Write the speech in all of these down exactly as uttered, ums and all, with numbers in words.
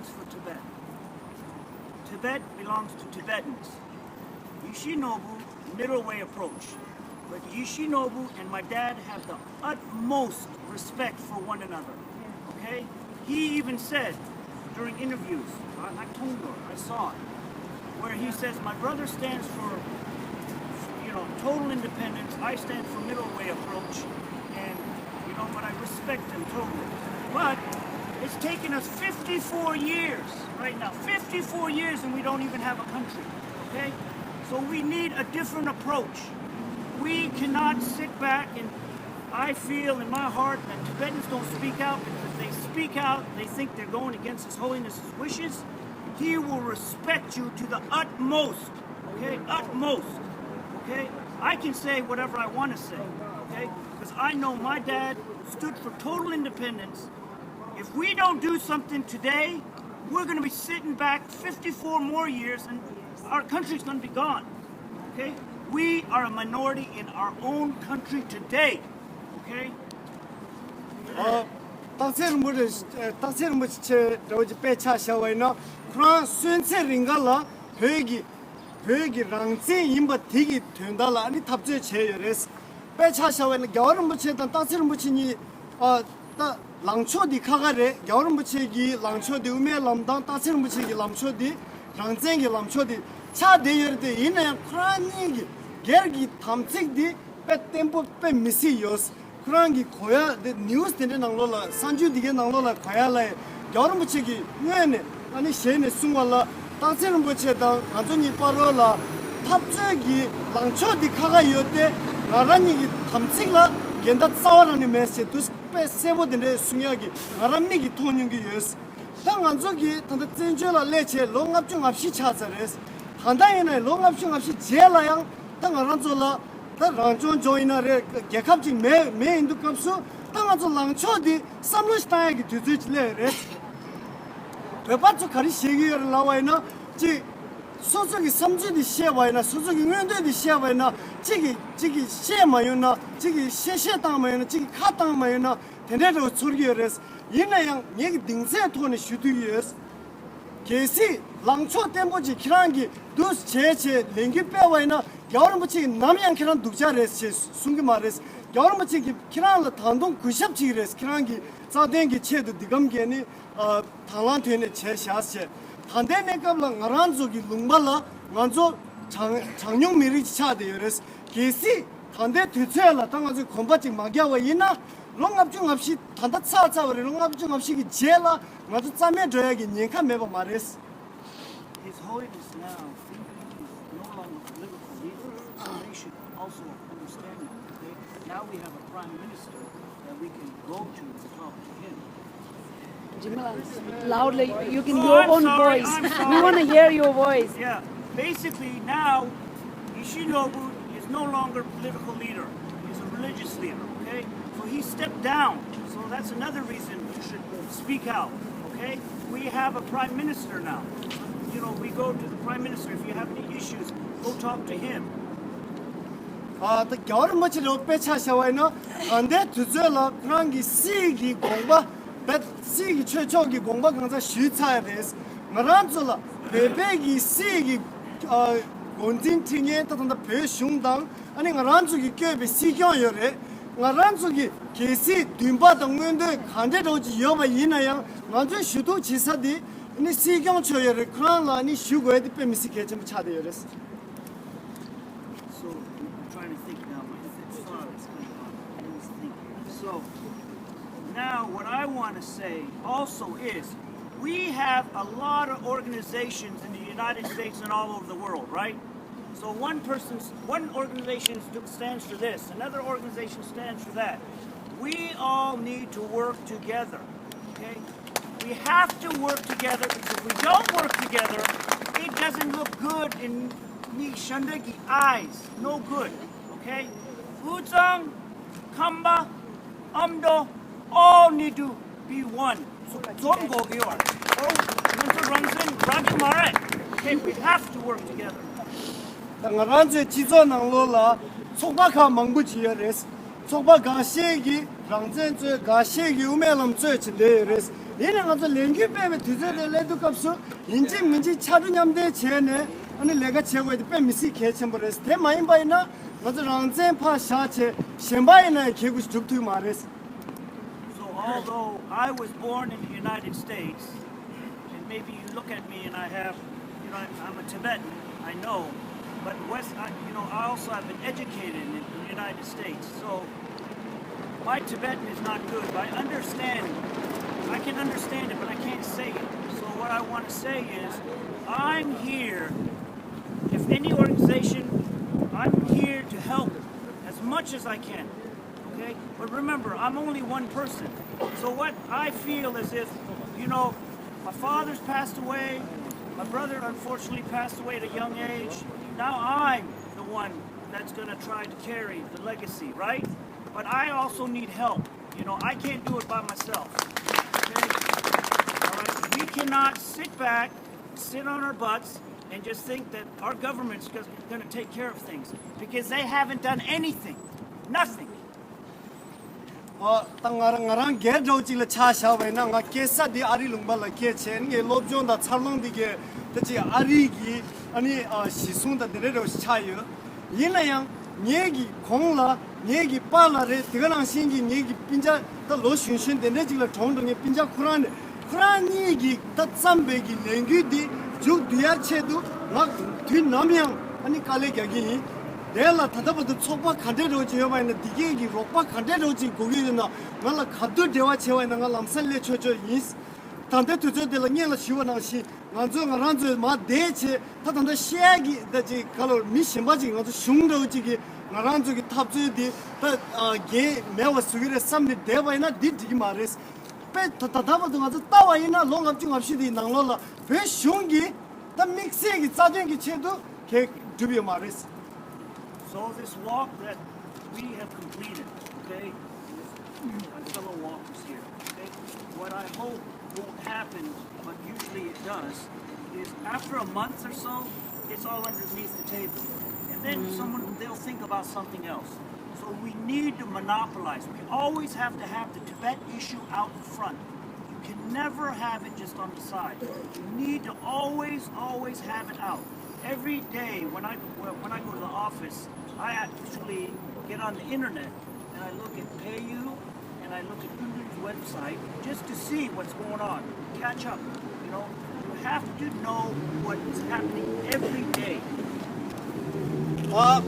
for Tibet. Tibet belongs to Tibetans. Yoshinobu, middle way approach. But Yoshinobu and my dad have the utmost respect for one another. Okay? He even said during interviews, I, I told her, I saw it, where he says, "My brother stands for, you know, total independence. I stand for middle way approach." And, you know, but I respect him totally. But it's taken us fifty-four years right now, fifty-four years, and we don't even have a country. Okay? So we need a different approach. We cannot sit back and I feel in my heart that Tibetans don't speak out, because if they speak out, they think they're going against His Holiness's wishes. He will respect you to the utmost, okay? Utmost, okay? I can say whatever I want to say, okay? Because I know my dad stood for total independence. If we don't do something today, we're going to be sitting back fifty-four more years and our country's going to be gone. Okay? We are a minority in our own country today. Okay? ཨ། སྟག་འཚེར་རིན་པོ་ཆེ། སྟག་འཚེར་རིན་པོ་ཆེ་འདྲ་བོ་ཅིག་དཔེ་ཆ་བཞག་པ་ཡིན་ན། ཁོ་རང་གསོན་ཚེ་རིང་ག་ལ་བོད་ཀྱི་བོད་ཀྱི་རང་བཙན་ཡིན་པ་དེ་གི་དོན་དག་ལ་ཨ་ནི་འཐབ་རྩོད་བྱས་ཡོད་རེད། དཔེ་ཆ་བཞག་པ་ཡིན་ན་རྒྱལ་བ་རིན་པོ་ཆེ་དང་སྟག་འཚེར་རིན་པོ་ཆེ་གཉིས། ཨ། ད་ལངས་ཕྱོགས་འདི་ཁ་ཁ་རེད། རྒྱལ་བ་རིན་པོ་ཆེ་གི་ལངས་ཕྱོགས་འདི་དབུ་མའི་ལམ་དང་། སྟག་འཚེར་རིན་པོ་ཆེ་གི་ལངས་ཕྱོགས་འདི་རང་བཙན་གྱི་ལངས་ཕྱོགས་འདི་ཆགས་བསྡད་ཡོད་རེད་དེ། ཡིན་ན་ཡང་ཁོ་རང་གཉིས་ཀྱི་སྒེར་གྱི་དམ་ཚིག་འདི་དཔེ་བརྟན་པོ་དཔེ་མི་སྲིད་ཡོད། ཁོ་རང་གི་གོ་ཡ་དེ་ནིའུ་སི་དེ་འདྲའི་ནང་ལོགས་ལ། གསར་འགྱུར་འདི་གའི་ནང་ལོགས་ལ་གོ་ཡ་ལ། རྒྱལ་བ་རིན་པོ་ཆེ་གིས་སྔོན་ནས་ཨ་ནི་ཞལ་ནས་གསུངས་པ་ལ། སྟག་འཚེར་རིན་པོ་ཆེ་དང་ང་ཚོ་གཉིས་བར་རོལ་ལ་འཐབ་རྩོད་ཀྱི་ལངས་ཕྱོགས་འདི་ཁ་ཁ་ཡོད་དེ། ང་རང་གཉིས་ཀྱི་དམ་ཚིག་ལ་འགལ་ཟླ་རྩ་བ་རང་ནས་མེད་ཟེར་དུས་དཔེ་གསལ་པོ་དེ་འདྲའི་གསུང་ཡག་གི་ང་རང་མིག་གིས་མཐོང་མྱོང་གི་ཡོད། ད་ང་ཚོ་གིས་ད་ལྟ་བཙན་བྱོལ་ལ་སླེབས་བྱས་ལོ་ལྔ་བཅུ་ང་བཞི་ཆགས་ཚར་རེད། ད་ལྟ་ཡིན་ན་ལོ་ལྔ་བཅུ་ང་བཞི་རྗེས་ལ་ཡང་ད་ང་རང་ཚོ་ལ་ད་རང་སྐྱོང་ལྗོངས་ཡིན་ན་རེད། རྒྱལ་ཁབ་ཅིག་མེད་མེད་ཡིན་དུས་སྐབས་སུ། ད་ང་ཚོ་ལངས་ཕྱོགས་འདི་བསམ་བློ་ཞིག་བཏང་ཡག་གི་དུས་ཚོད་ཅིག་སླེབས་རེད། བོད་པ་ཚོ་ག་རེ་བཤད་ཀྱི་ཡོད་རེད་ལབ་པ་ཡིན་ན། གཅིག་སོ་སོ་གི་བསམ་ཚུལ་འདི་བཤད་པ་ཡིན་ན། སོ་སོ་གི་མངོན་འདོད་འདི་བཤད་པ་ཡིན་ན། གཅིག་གིས་གཅིག་གིས་བཤད་མ་ཡོང་ན། གཅིག་གིས་བཤད་བཤད་བཏང་མ་ཡོང་ན། གཅིག་གིས་ཁ་བཏང་མ་ཡོང་ན། དེ་འདྲའི་འདྲ་བོ་ཚོར་གྱི་ཡོད་རེད། ཡིན་ན་ཡང་ངེད་ཀྱི་གདེང་ཚོད་ཐོག་ནས་ཞུ་ཐུབ་ཀྱི་ཡོད། གལ་སྲིད་ལངས་ཕྱོགས་བརྟན་པོ་ཅིག་ཁྱེད་རང་གིས་འདུག་བྱས་བྱས་ལས་འགུལ་སྤེལ་བ་ཡིན་ན། རྒྱལ་བ་རིན་པོ་ཆེ་གིས་ནམ་ཡང་ཁྱེད་རང་སྡུག་ཅག་རེད་ཅེས་གསུང་གི་མ་རེད། རྒྱལ་བ་རིན་པོ་ཆེ་གིས་ཁྱེད་རང་ལ་ད་དུང་གུས་ཞབས་བྱེད་ཀྱི་རེད། ཁྱེད་རང་གི་རྩ་དོན་གྱི་ཆེད་དུ་འདི་གམ་གྱི་ནི། ཨ། དང་བླངས་ཐོག་ནས་བྱས་བཞག་བྱས། ད་ལྟའི་གནས་སྐབས་ལ་ང་རང་ཚོ་གི་ལུང་པ་ལ་ང་ཚོ་གྲངས་གྲངས་ཉུང་མི་རིགས་ཅིག་ཆགས་བསྡད་ཡོད་རེད། གལ་སྲིད་ད་ལྟའི་དུས་ཚོད་ལ་ད་ང་ཚོས་གོམ་པ་ཅིག་མ་རྒྱག་པ་ཡིན་ན། ལོ་ལྔ་བཅུ་ང་བཞི་ད་ལྟ་ཚར་ཚར་བ་རེད། ལོ་ལྔ་བཅུ་ང་བཞི་གི་རྗེས་ལ་ང་ཚོ་རྩ་མེད་འགྲོ་ཡག་གི་ཉེན་ཁ་མེད་པ་མ་རེད། His Holiness now is no longer political leader. They should also understand that. Okay? Now we have a prime minister that we can go to to talk to him. Jimala, loudly, you can your own voice. We want to hear your voice. Yeah. Basically, now Yoshinobu is no longer a political leader. He's a religious leader, okay? So he stepped down. So that's another reason you should speak out, okay? We have a prime minister now. You know, we go to the prime minister. If you have any issues, go talk to him. ཨ། ད་རྒྱལ་བ་རིན་པོ་ཆེ་ལ་དཔེ་ཆ་བཞག་པ་ཡིན་ན། ད་ལྟའི་དུས་ཚོད་ལ་ཁོ་རང་གི་སྲིད་ཀྱི་དགོངས་པ། བོད་སྲིད་ཀྱི་ཆོས་ཕྱོགས་ཀྱི་དགོངས་པ་གང་ཚང་ཞུས་ཚར་ཡ་རེད། ང་རང་ཚོ་ལ་བོད་པའི་གི་སྲིད་ཀྱི། ཨ། འགོ་འཛིན་ཁྲི་གཉན། ད་ད་ལྟ་བོད་གཞུང་དང་། ཨ་ནི་ང་རང་ཚོ་གིས་བསྐོས་པའི་སྲིད་སྐྱོང་ཡོད་རེད། ང་རང་ཚོ་གི་གལ་སྲིད་འདུན་པ་དང་མངོན་འདོད་ག་འདྲའི་འདྲ་བོ་ཅིག་ཡོད་པ་ཡིན་ན་ཡང་། ང་ཚོའི་ཞུ་གཏུག་བྱེད་ས་དེ་ཨ་ནི་སྲིད་སྐྱོང་མཆོག་ཡོད་རེད། ཁོ་རང་ལ་ཨ་ནི་ཞུ་དགོས་ཡ་དེ་དཔེ་མི་སྲིད་གལ་ཆེན་པོ་ཆགས་བསྡད་ཡོད་རེད། So I'm trying to think now. My thought is coming up. Let me think here. So now what I want to say also is we have a lot of organizations in the United States and all over the world, right? So one person, one organization stands for this, another organization stands for that. We all need to work together, okay? We have to work together, because if we don't work together, it doesn't look good in me, Shandaki eyes. No good, okay? Uzang, Kamba, Amdo, all need to be one. So don't go here. Oh, Mister Ramzan, Raji Marai. Okay, we have to work together. ད་ང་རང་ཚོའི་སྤྱི་ཚོགས་ནང་ལོགས་ལ་ཚོགས་པ་ཁག་མང་པོ་ཅིག་ཡོད་རེད། ཚོགས་པ་འགའ་ཤས་ཀྱིས་རང་བཙན་རྩོད། འགའ་ཤས་ཀྱིས་དབུ་མའི་ལམ་རྩོད་བྱེད་བསྡད་ཡོད་རེད། དེ་ནས་ང་ཚོ་ལས་འགུལ་སྤེལ་བའི་དུས་ཚོད་དེ་སླེབས་དུས་སྐབས་སུ་ཡིན་གཅིག་མིན་གཅིག་ཕྱར་གྲུ་མཉམ་འདེགས་བྱས་ནས་ཨ་ནི་ལས་ཀ་བྱེད་དགོས་དེ་དཔེ་མི་སྲིད་གལ་ཆེན་པོ་རེད། དེ་མ་ཡིན་པ་ཡིན་ན་ང་ཚོ་རང་བཙན་ཕར་བཞག་བྱས་གཞན་པ་ཡིན་ན་ཡང་ཁྱེད་ཀྱིས་སྒྲུབ་ཐུབ་མ་རེད། So although I was born in the United States, and maybe you look at me and I have, you know, I'm, I'm a Tibetan, I know, but West, I, you know, I also have been educated in the United States. So my Tibetan is not good, but I understand, I can understand it, but I can't say it. So what I want to say is, I'm here, if any organization, I'm here to help as much as I can. Okay? But remember, I'm only one person. So what I feel is if, you know, my father's passed away, my brother unfortunately passed away at a young age. Now I'm the one that's going to try to carry the legacy, right? But I also need help. You know, I can't do it by myself. Okay? All right? We cannot sit back, sit on our butts, and just think that our government's just going to take care of things because they haven't done anything. Nothing. ཨ། ད་ང་རང་ང་རང་སྒེར་འདྲ་བོ་ཅིག་ལ་ཆ་བཞག་པ་ཡིན་ན། ང་སྐྱེས་ས་འདི་ཨ་རི་ལུང་པ་ལ་སྐྱེས་བྱས། ངའི་སློབ་སྦྱོང་དང་འཚར་ལོངས་འདི་གའི་ད་ཅིག་ཨ་རི་གི་ཨ་ནི་ཨ་གཞི་བཟུང་དང་དེ་འདྲ་འདྲ་བོ་ཞིག་ཆགས་ཡོད། ཡིན་ན་ཡང་ངེད་ཀྱི་གོང་ལ་ངེད་ཀྱི་པཱ་ལགས་རེད། དེ་ག་ནང་བཞིན་གྱི་ངེད་ཀྱི་སྤུན་ཀྱག་ད་ལོ་གཞོན་གཞོན་དེ་འདྲ་ཅིག་ལ་གྲོངས་འགྲོ། ངའི་སྤུན་ཀྱག་ཁོ་རང་ནས་ཁོ་རང་གཉིས་ཀྱིས་ད་བརྩམས་པའི་གི་ལས་འགུལ་འདི་མཇུག་བསྡུ་ཡ་ཆེད་དུ་ང་དུས་ནམ་ཡང་ཨ་ནི་དཀའ་ལས་རྒྱག་གི་ཡིན། དེ་ལ་ད་ལྟ་བར་དུ་ཚོགས་པ་ག་འདྲས་འདྲ་བོ་ཅིག་ཡོད་པ་ཡིན་ན། འདི་གའི་གི་རོགས་པ་ག་འདྲས་འདྲ་བོ་ཅིག་དགོས་ཀྱི་ཡོད་ན། ང་ལ་ག་དུས་འབྲེལ་བ་བྱས་པ་ཡིན་ན་ང་ལམ་སང་སླེབས་ཆོག་ཆོག་ཡིན། ད་ལྟའི་དུས་ཚོད་འདི་ལ་སྔོན་ལ་ཞུས་པ་ནང་བཞིན་ང་ཚོས་ང་རང་ཚོའི་མར་བསྡད་བྱས། ད་ད་ལྟ་བཤད་ཡ་གི་ད་ཅིག་ག་ལོར་མི་གཞན་པ་ཅིག་ང་ཚོ་གཞུང་འདྲ་བོ་ཅིག་གིས་ང་རང་ཚོ་གི་འཐབ་རྩོད་འདི་ད་འགན་མེད་པ་བཟོ་གི་རེད་བསམ་ནས་བསྡད་པ་ཡིན་ན་འདི་འགྲིག་གི་མ་རེད། དཔེ་ད་ད་ལྟ་བར་དུ་ང་ཚོ་ལྟ་བ་ཡིན་ན་ལོ་ལྔ་བཅུ་ང་བཞི་དེའི་ནང་ལོགས་ལ་བོད་གཞུང་གིས་ད་དམིགས་བསལ་གྱི་རྩ་དོན་གྱི་ཆེད་དུ་གང་ཡང་བསྒྲུབས་ཡོད་མ་རེད། So this walk that we have completed, okay, my fellow walkers here, okay, what I hope won't happen, but usually it does, is after a month or so, it's all underneath the table. And then someone, they'll think about something else. So we need to monopolize. We always have to have the Tibet issue out front. You can never have it just on the side. You need to always, always have it out. Every day when I, when I go to the office, I actually get on the internet and I look at Peiyu and I look at Kundun's website just to see what's going on, catch up. You know, you have to know what is happening every day. ཨ།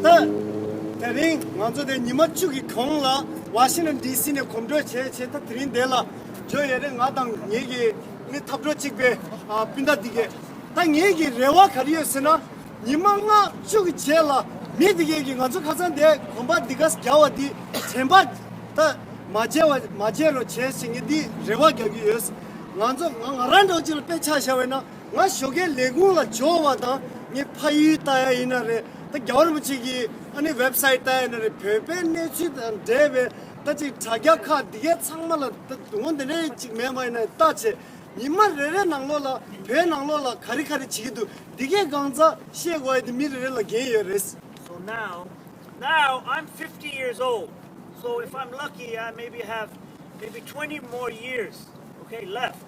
ད་དེ་རིང་ང་ཚོ་དེ་ཉི་མ་བཅུ་གི་གོང་ལ་ཝ་ཤིང་ཊོན་ཌི་སི་ནས་གོམ་བགྲོད་བྱས་བྱས། ད་དེ་རིང་དེ་ལ་འབྱོར་ཡོད་རེད། ང་དང་ངེད་ཀྱི་ནི་འཐབ་གྲོགས་གཅིག་པའི་ཨ་སྤུན་ཟླ་འདི་གས། ད་ངེད་ཀྱི་རེ་བ་ག་རེ་ཡོད་ཟེར་ན། ཉི་མ་ལྔ་བཅུ་གི་རྗེས་ལ་མི་འདི་གས་ཀྱིས་ང་ཚོ་ཁ་སང་དེ་གོམ་པ་འདི་གས་རྒྱག་པ་འདི་དྲན་པ་ད་མ་བརྗེད་པ་མ་བརྗེད་རོགས་བྱས་ཟེར་ངས་འདི་རེ་བ་རྒྱག་གི་ཡོད། ང་ཚོ་ང་ང་རང་འདྲ་བོ་ཅིག་ལ་དཔེ་ཆ་བཞག་པ་ཡིན་ན། ང་ཞོགས་ཀའི་ལས་ཁུངས་ལ་འབྱོར་བ་དང་ངས་ཕ་ཡུལ་ལྟ་ཡ་ཡིན་ན་རེད། ད་རྒྱལ་བ་རིན་པོ་ཆེ་གི་ཨ་ནི་ཝེབ་སའིཊ་ལྟ་ཡ་ཡིན་ན་རེད། བོད་པའི་གནས་ཚུལ་དང་འབྲེལ་བའི་ད་ཅིག་དྲ་རྒྱ་ཁག་འདི་གས་ཚང་མ་ལ་ད་དུང་འདི་འདྲའི་ཅིག་མེད་པ་ཡིན་ན་ལྟ་བྱས། ཉི་མ་རེ་རེ་ནང་ལོགས་ལ་བོད་ནང་ལོགས་ལ་ག་རེ་ག་རེ་བྱེད་ཀྱི་འདུག་འདི་གས་གང་ཚ་ཤེས་དགོས་ཡ་དེ་མི་རེ་རེ་ལ་འགན་ཡོད་རེད། So now, now I'm fifty years old. So if I'm lucky, I maybe have maybe twenty more years, okay, left.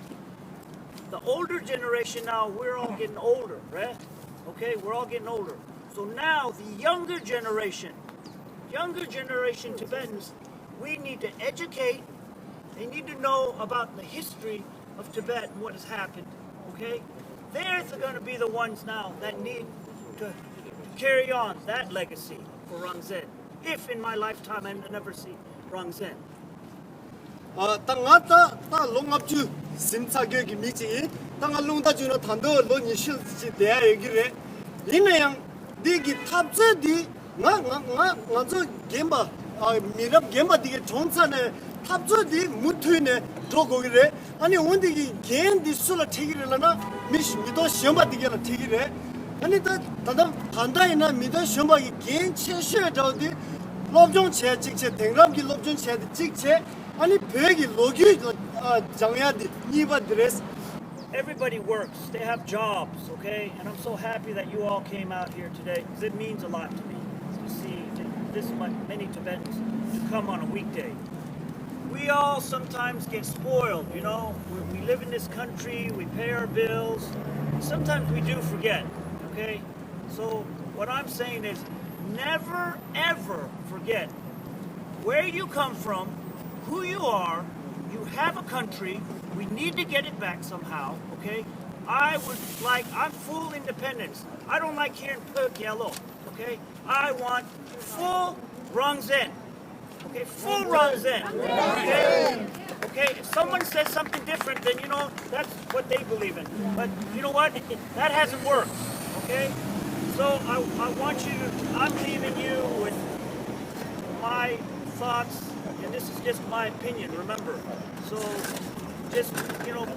The older generation now, we're all getting older, right? Okay, we're all getting older. So now the younger generation, younger generation Tibetans, we need to educate. They need to know about the history of Tibet and what has happened, okay? They're going to be the ones now that need to, to carry on that legacy for Rangzen, if in my lifetime I never see Rangzen. ཨ། ད་ང་ད་ད་ལོ་ལྔ་བཅུ་ཟིན་ཚར་གྱི་མི་ཅིག་ཡིན། ད་ང་རླུང་རྟ་བརྒྱུད་ན་ད་དུང་ལོ་ཉི་ཤུ་ཅིག་བསྡད་ཡ་ཡོད་ཀྱི་རེད། ཡིན་ན་ཡང་འདི་གི་འཐབ་རྩོད་འདི་ང་ང་ང་ང་ཚོ་རྒན་པ། ཨ། མི་རབས་རྒན་པ་འདི་གའི་གྲོངས་ཚར་ནས་འཐབ་རྩོད་འདི་མུ་མཐུད་ནས་འགྲོ་དགོས་ཀྱི་རེད། ཨ་ནི་འོ་འདི་གི་འགན་འདི་སུ་ལ་འཁྲི་གི་རེད་ལབ་ན། མི་མི་ཐོག་གཞོན་པ་འདི་ག་ལ་འཁྲི་གི་རེད། ཨ་ནི་ད་ད་ད་ད་ལྟ་ཡིན་ན་མི་ཐོག་གཞོན་པ་གི་འགན་ཆེ་ཤོས་འདྲ་བོ་འདི་སློབ་སྦྱོང་བྱས་གཅིག་བྱས། དེང་རབས་ཀྱི་སློབ་སྦྱོང་བྱས་ཏེ་གཅིག་བྱས། ཨ་ནི་བོད་ཀྱི་ལོ་རྒྱུས་ལ་ཨ་སྦྱང་ཡ་འདི་གཉིས་པ་འདི་རེད། Everybody works, they have jobs, okay? And I'm so happy that you all came out here today, because it means a lot to me to see t- this much, many Tibetans to come on a weekday. We We all sometimes get spoiled, you know? We, we live in this country, we pay our bills. Sometimes we do forget, okay? So, what I'm saying is never, ever forget where you come from, who you are. You have a country. We need to get it back somehow, okay? I would like, I'm full independence. I don't like hearing Phuket yellow, okay? I want full Rongzhen. Okay, full runs in. Okay? Okay, if someone says something different, then you know that's what they believe in. But you know what? That hasn't worked. Okay? So I, I want you to, I'm leaving you with my thoughts, and this is just my opinion, remember. So just, you know,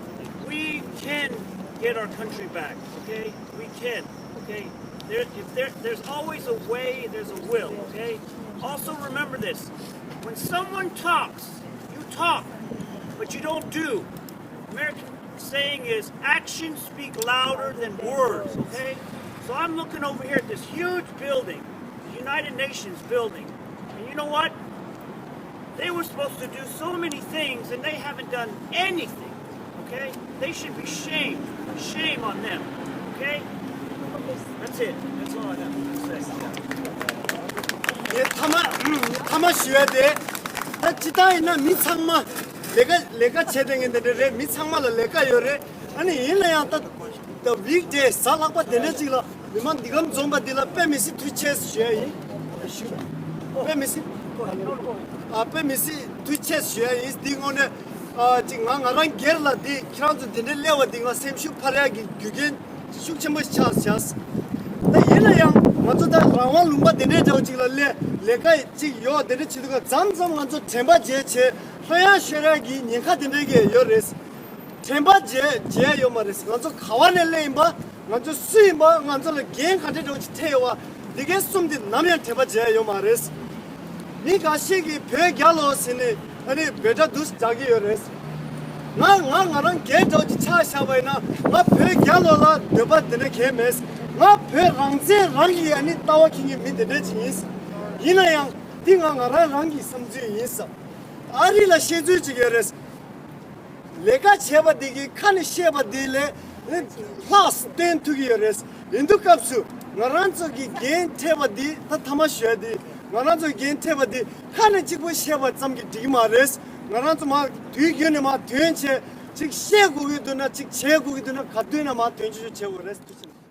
we can get our country back, okay? We can, okay? There, if there, there's always a way, there's a will, okay? Also remember this. When someone talks, you talk, but you don't do. American saying is actions speak louder than words, okay? So I'm looking over here at this huge building, the United Nations building. And you know what? They were supposed to do so many things and they haven't done anything, okay? They should be shamed. Shame on them, okay? That's it. That's all I have to say. ངས་མཐའ་མ་མཐའ་མ་ཞུ་ཡ་དེ། ད་ཅི་ལྟར་ཡིན་ན་མི་ཚང་མ་ལས་ཀ་ལས་ཀ་བྱེད་དེ་ངས་འདི་འདྲ་རེད། མི་ཚང་མ་ལ་ལས་ཀ་ཡོད་རེད། ཨ་ནི་ཡིན་ན་ཡང་ད་ད་weekday གཟའ་ལྷག་པ་དེ་འདྲ་ཅིག་ལ་མི་མང་འདི་གམ་འཛོམས་པ་འདི་ལ་དཔེ་མི་སྲིད་ཐུགས་རྗེ་ཆེ་ཞུ་ཡ་ཡིན། དཔེ་མི་སྲིད། ཨ་དཔེ་མི་སྲིད་ཐུགས་རྗེ་ཆེ་ཞུ་ཡ་ཡིན། འདི་དངོས་གནས་ཨ་ཅིག་ང་ང་རང་སྒེར་ལ་འདི་ཁྱེད་རང་ཚོ་འདི་འདྲ་སླེབས་པ་འདི་ང་སེམས་ཤུགས་འཕར་ཡ་གི་རྒྱུ་རྐྱེན་ཤུགས་ཆེན་པོ་ཆགས་བཞག་ད་ཡིན་ན་ཡང་ང་ཚོ་ད་རང་དབང་ལུང་པ་འདི་འདྲའི་འདྲ་བོ་ཅིག་ལ་སླེབས་ལས་ཀ་ཅིག་ཡོད་འདི་འདྲ་བྱེད་དུས་ཀ་མཚམས་མཚམས་ང་ཚོ་དྲན་པ་བརྗེད་བྱས་ལྷོད་ཡ་ཤོད་ཡ་གི་ཉེན་ཁ་འདི་འདྲའི་གི་ཡོད་རེད། དྲན་པ་བརྗེད་བརྗེད་ཡོད་མ་རེད། ང་ཚོ་ག་བ་ནས་སླེབས་ཡིན་པ། ང་ཚོ་སུ་ཡིན་པ། ང་ཚོ་ལ་འགན་ག་འདྲ་འདྲ་བོ་ཅིག་འཕྲད་ཡོད་པ། འདི་གའི་གསུམ་འདི་ནམ་ཡང་དྲན་པ་བརྗེད་ཡོད་མ་རེད། མི་འགའ་ཞིག་གིས་བོད་རྒྱལ་ལོ་ཟེར་ནས་ཨ་ནི་འབོད་སྒྲ་འདུག་སེ་རྒྱག་གི་ཡོད་རེད། ང་ང་ང་རང་སྒེར་འདྲ་བོ་ཅིག་ཆ་བཞག་པ་ཡིན་ན་ང་བོད་རྒྱལ་ལོ་ལ་འདོད་པ་དེ་འདྲ་གང་ཡང་མེད། ང་བོད་རང་བཙན་རང་གི་ཨ་ནི་ལྟ་བ་འཁྱེར་མཁན་མི་དེ་འདྲ་ཅིག་ཡིན། ཡིན་ན་ཡང་འདི་ང་ང་རང་རང་གི་བསམ་ཚུལ་ཡིན། ཨ་རི་ལ་བཤད་ཚུལ་ཅིག་ཡོད་རེད། ལས་ཀ་བྱས་པ་འདི་གིས་ཁ་ནས་བཤད་པ་འདི་ལས་ལྷག་བསྟན་ཐུབ་ཀྱི་ཡོད་རེད། ཡིན་དུས་སྐབས་སུ་ང་རང་ཚོ་གི་འགན་འཁྲི་བ་འདི་ད་ཐ་མ་ཞུ་ཡ་འདི་ང་རང་ཚོ་གི་འགན་འཁྲི་བ་འདི་ཁ་ནས་གཅིག་པོ་བཤད་པ་ཙམ་གྱིས་འགྲིག་གི་མ་རེད། ང་རང་ཚོ་མར་དུས་རྒྱུན་ནས་མར་དོན་བྱས་ཅིག་བཤད་དགོས་ཀྱི་འདུག་ན་ཅིག་བྱེད་དགོས་ཀྱི་འདུག་ན་ག་དུས་ན་མར་དོན་ཆེ་ཤོས་བྱེད་དགོས་རེད།